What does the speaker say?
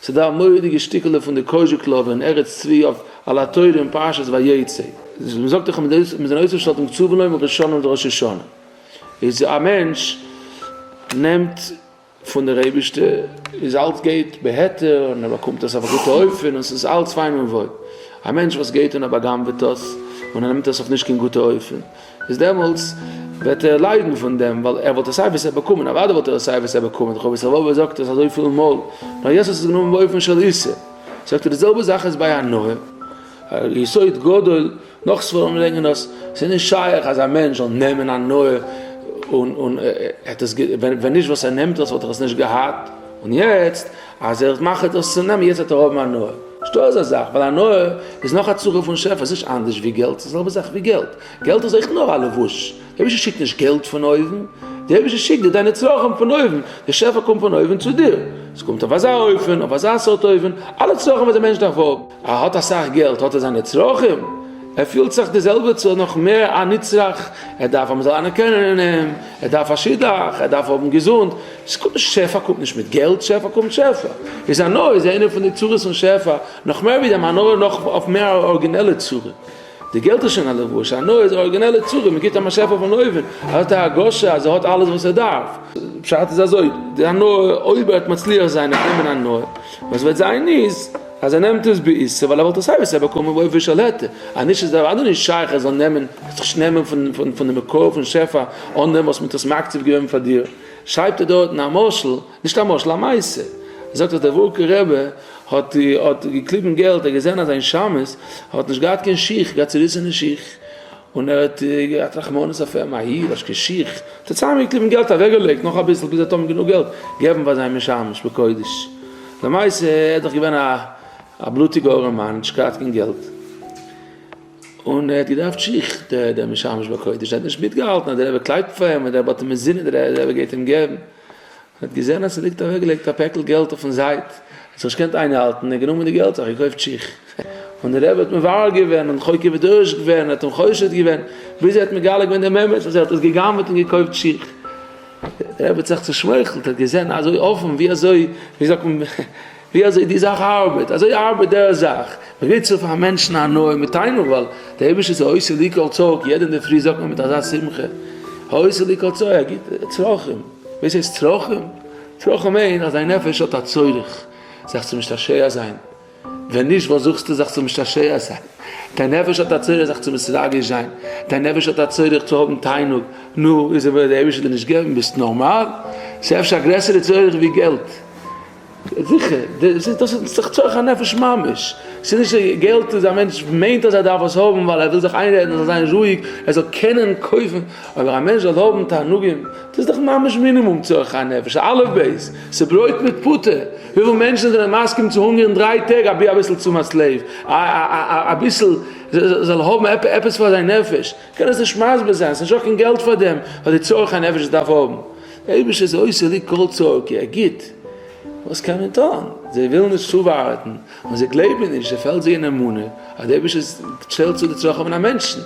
ס'איז דא א מורא'דיגע שטיקעלע פון די קאזשיגלאווער אין ארץ צבי אויף על התורה אין פרשת ויצא. מ'זאגט דאך אז מ'איז אן אויסגעשטעלט אין קצובין לו מראש השנה לראש השנה. איז א מענטש נעמט פון דער אייבערשטער איז אלץ גייט בהיתר און ער באקומט עס אויף א גוטע אופן און ס'איז אלץ פיין און וואויל. א מענטש וואס גייט און ער בא'גנב'עט עס און ער נעמט עס אויף נישט קיין גוטע אופן איז דעמאלטס וועט ער ליידן פון דעם ווייל ער וואלט עס סיי ווי סיי באקומען, אוודאי וואלט ער עס סיי ווי סיי באקומען, דער חובת הלבבות זאגט עס אזויפיל מאל, נאר יעצט האט עס גענומען באופן של איסור. זאגט ער די זעלבע זאך איז ביי הנאה, יסוד גדול נאך ספרים ברענגען דאס, ס'איז נישט שייך אז א מענטש זאל נעמען הנאה און און ער האט עס ווען נישט וואס ער נעמט עס וואלט ער עס נישט געהאט, און יעצט אז ער מאכט עס צו נעמען יעצט וועט ער האבן הנאה, נישטא אזא זאך, ווייל הנאה איז נאך א צורה פון שפע, ס'איז נישט אנדערש ווי געלט, ס'איז די זעלבע זאך ווי געלט, געלט איז אויך נאר א לבוש, דער אייבערשטער שיקט נישט געלט פון אויבן, דער אייבערשטער שיקט דיר דיינע צרכים פון אויבן, די שפע קומט פון אויבן צו דיר, עס קומט אויף אזא אופן, אויף אזא סארט אופן, אלע צרכים וואס דער מענטש דארף האבן. ער האט אסאך געלט האט ער זיינע צרכים, ער פילט זיך די זעלבע צו נאך מער א נצרך, ער דארף אז מען זאל אנערקענען אין אים, ער דארף א שידוך, ער דארף האבן געזונט, עס קומט נישט שפע קומט נישט מיט געלט, שפע קומט שפע, איז הנאה איז איינע פון די צורות פון שפע, נאך מער ווי דעם הנאה נאך אויף מער א ארגינעלע צורה. די געלט איז שוין א לבוש, הנאה איז א ארגינעלע צורה, מען גיבט אים א שפע פון אויבן, ער האט א הרגשה אז ער האט אלעס וואס ער דארף. פשט איז אזוי, די הנאה, אויב ער וועט מצליח זיין און נעמען הנאה, וואס וועט זיין איז, אז ער נעמט עס באיסור, ווייל ער וואלט עס סיי ווי סיי באקומען באופן של היתר, אז נישט איז אוודאי נישט שייך ער זאל נעמען, זיך נעמען פון די מקור פון שפע אן דעם וואס מען האט עס מקציב געווען פאר דיר. שרייבט ער דארטן א משל, נישט א משל, א מעשה. ער זאגט אז דער ווארקער רבי האט האט געקליבן געלט, ער האט געזען אז זיין שמש האט נישט געהאט קיין שיך, געהאט צוריסענע שיך, און ער האט געהאט רחמנות אויף אים, א איד האט נישט קיין שיך, האט ער צוזאמגעקליבן געלט אוועקגעלייגט נאך אביסל ביז ער וועט האבן גענוג געלט געבן פאר זיין משמש בקודש. למעשה ער איז דאך געווען א א בלוטיגע ארעמאן, נישט געהאט קיין געלט, און ער האט געדארפט שיך, דער משמש בקודש, ער האט נישט מיטגעהאלטן אז דער רבי קלייבט פאר אים, און דער רבי האט אים אינזינען, דער רבי גייט אים געבן. ער האט געזען אז ס'ליגט אוועקגעלייגט א פעקל געלט אויפן זייט, ער האט זיך נישט געקענט איינהאלטן, ער האט גענומען די געלט זיך געקויפט שיך. און דער רבי האט מברר געווען און חוקר ודורש געווען, ער האט אים חושד געווען, ביז ער האט מגלה געווען דעם אמת אז ער האט עס גע'גנב'עט און געקויפט שיך. דער רבי האט זיך צושמייכלט, ער האט געזען אזוי אפן ווי אזוי, ווי זאגט מען, ווי אזוי די זאך ארבעט, אזוי ארבעט דער זאך, מען גיבט צו פאר מענטשן הנאה מיט תענוג, ווייל דער אייבערשטער איז העושה לי כל צרכי, יעדע אינדערפרי זאגט מען מיט אזא שמחה, העושה לי כל צרכי, ער גיבט צרכים, וואס הייסט צרכים? צרכים מיינט אז דיין נפש האט א צורך זיך צו משתעשע זיין, ווען נישט וואס זוכסטו זיך צו משתעשע זיין? דיין נפש האט א צורך זיך צו מתרגש זיין, דיין נפש האט א צורך צו האבן תענוג, נו, איז וועט דער אייבערשטער דיר נישט געבן, ביסט נארמאל? ס'איז אפשר א גרעסערע צורך ווי געלט. זיכער, דאס איז דאך צורך הנפש ממש, ס'איז נישט געלט איז א מענטש מיינט אז ער דארף עס האבן ווייל ער וויל זיך איינרעדן ער זאל זיין רואיג, ער זאל קענען קויפן, אבער א מענטש זאל האבן תענוגים, דאס איז דאך ממש מינימום צורך הנפש, אלף בית, ס'ברויט מיט פוטער, וויפיל מענטשן זענען מסכים צו הונגערן דריי טעג אבי אביסל תשומת לב, אביסל זאל האבן עפעס פאר זיין נפש, קען עס נישט מסביר זיין, ס'איז נישטא קיין געלט פאר דעם, פאר די צורך הנפש וואס דארף האבן. דער אייבערשטער איז עושה לי כל צרכי, ער גיט, וואס קען מען טון, זיי ווילן נישט צואווארטן, און זיי גלייבן נישט, ס'פעלט זיי אין אמונה אז דער אייבערשטער שטעלט צו די צרכים פון א מענטשן.